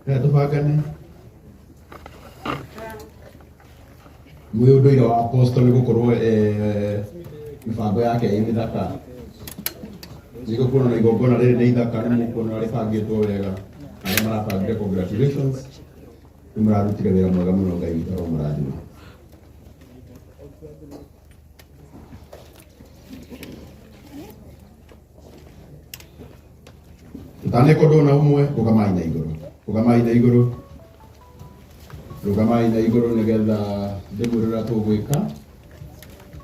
Reke tũbangane. Mwĩ ũndũire wa apostle nĩ gũkorwo mĩbango yake ĩ mĩthaka. Nĩguo kuona na igongona rĩrĩ nĩ ithaka nĩ mũkuona rĩbangĩtwo wega. Arĩa marabangire congratulations. Nĩ mũrarutire wĩra mwega mũno Ngai witũ aromũrathima. Tũtaneka ũndũ ona ũmwe, rũgamai na igũrũ. Rũgamai na igũrũ. Rũgamai na igũrũ nĩgetha ndĩmwĩre ũrĩa tũgwĩka.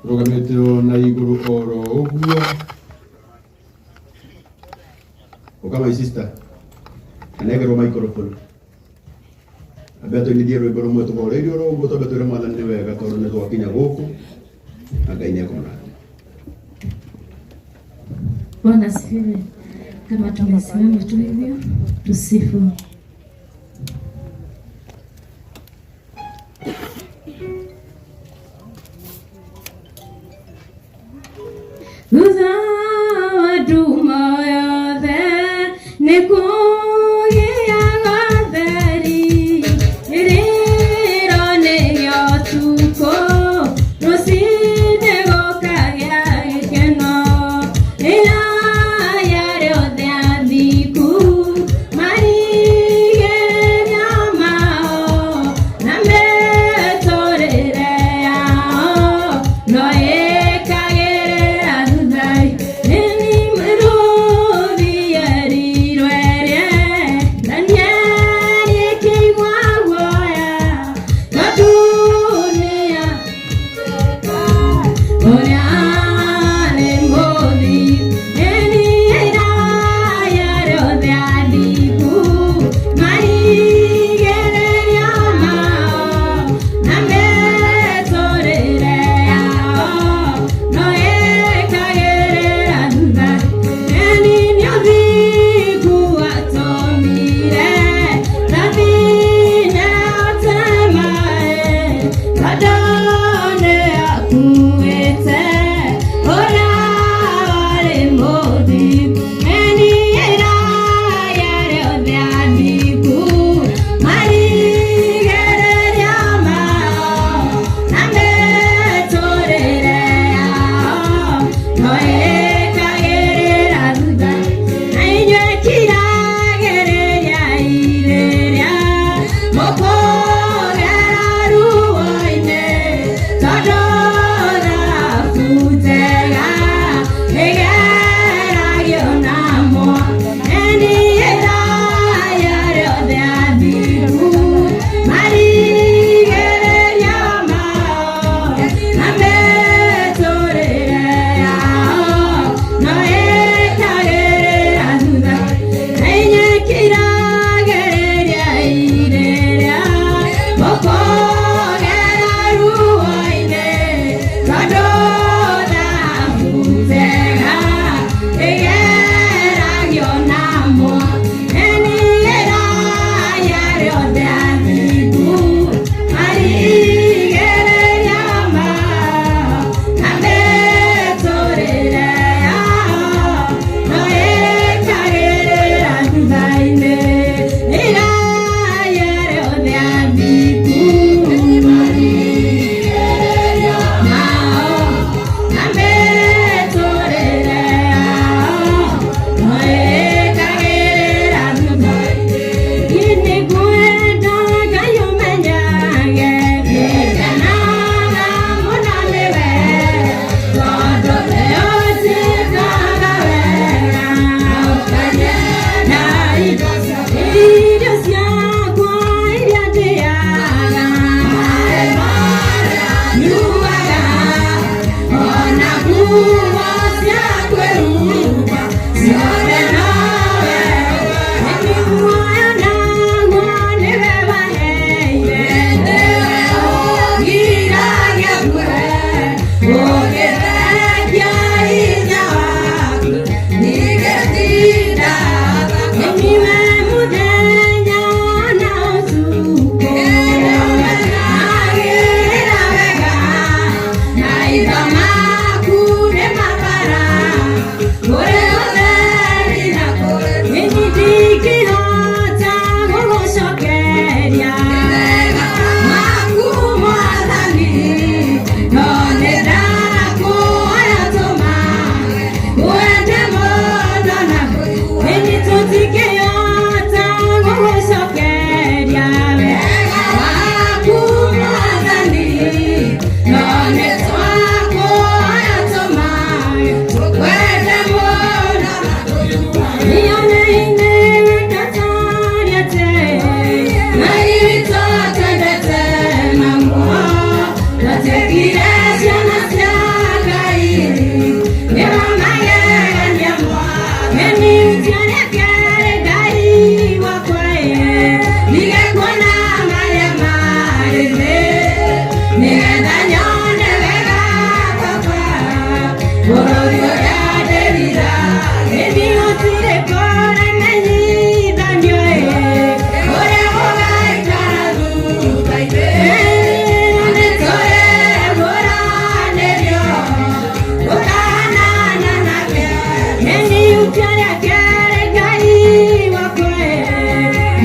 Rũgamĩte o na igũrũ oro ũguo. Ũka my sister. Anengerwo microphone. Ambe atũinithie rwĩmbo rũmwe tũhoreire oro ũguo twambe twĩre mwathani nĩ wega tondũ nĩ twakinya gũkũ na Ngai nĩ akũmũrathima. Bwana asifiwe. Kama tumesimama tu hivyo, tusifu. Thutha wa nduma yothe nĩ kũgĩaga theri, rĩrĩro nĩrĩo ũtukũ, rũcinĩ gũkagĩa gĩkeno. Ĩraya rĩothe athingu.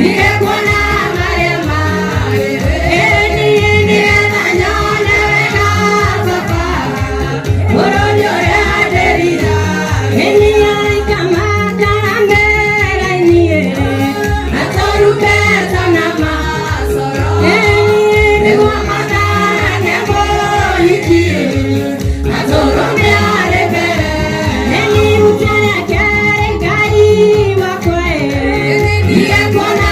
Nige kuona marĩa marĩ. Ĩni nĩgetha nyone wega baba, bũrũri ũrĩa ndĩriragĩria. Ĩni araika makaramera-inĩ, na tũrumbeta na macoro. Ĩni nĩguo makarane mũhiki, na tũrũme arĩ mbere. Ĩni iruta rĩake rĩ Ngai wakwa ĩ. Ndige kuona.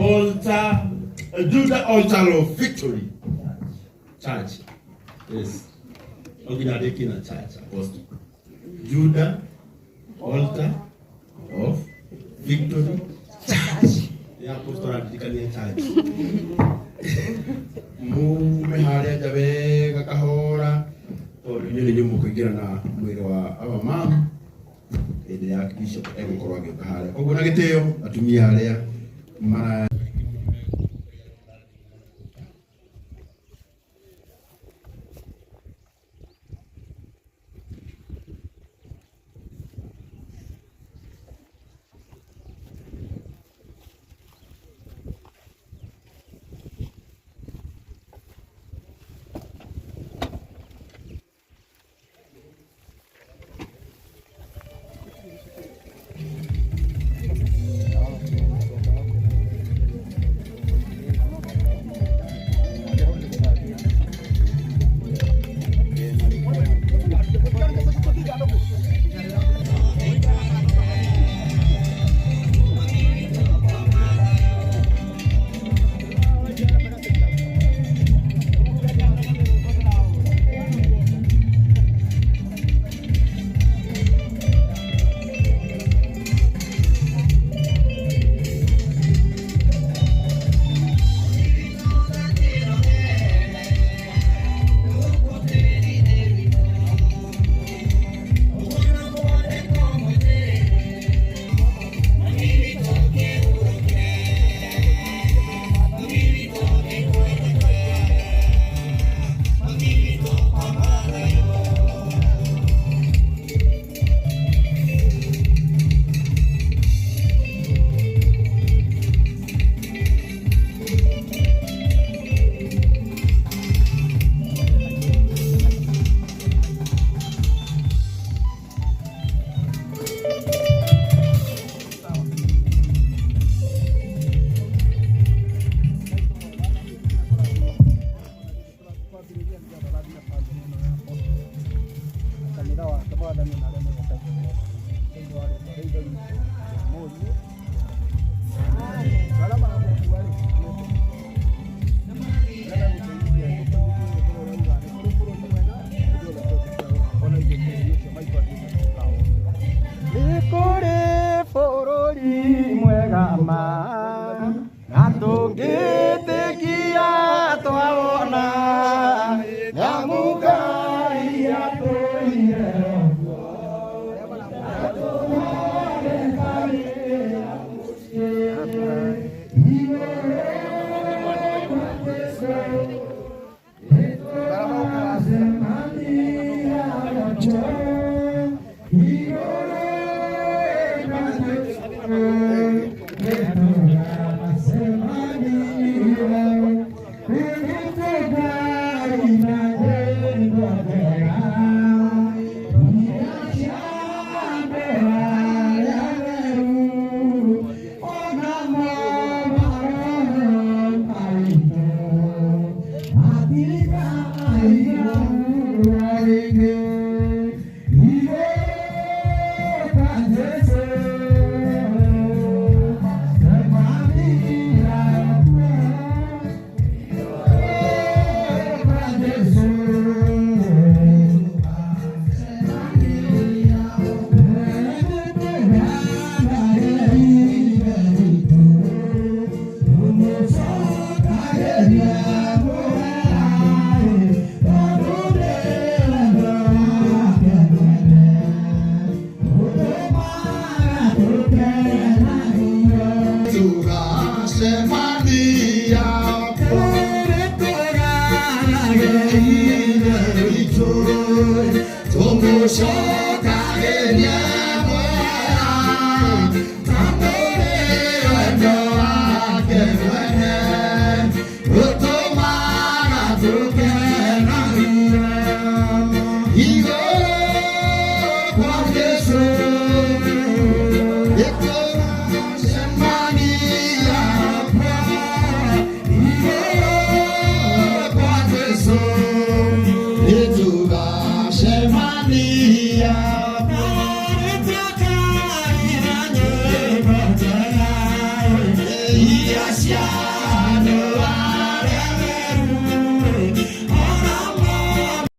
Altar, Judah Altar of Victory Church. Yes. No nginya ndĩkie na church, Apostle. Judah Altar of Victory Church. Nĩ Apostle arandirikania church. Mume harĩa nja wega kahora tondũ inyuĩ nĩ inyuĩ mũkũingĩra na mwĩrĩ wa our mom hĩndĩ ya bishop egũkorwo agĩũka harĩa. Koguo na gĩtĩo atumia arĩa mara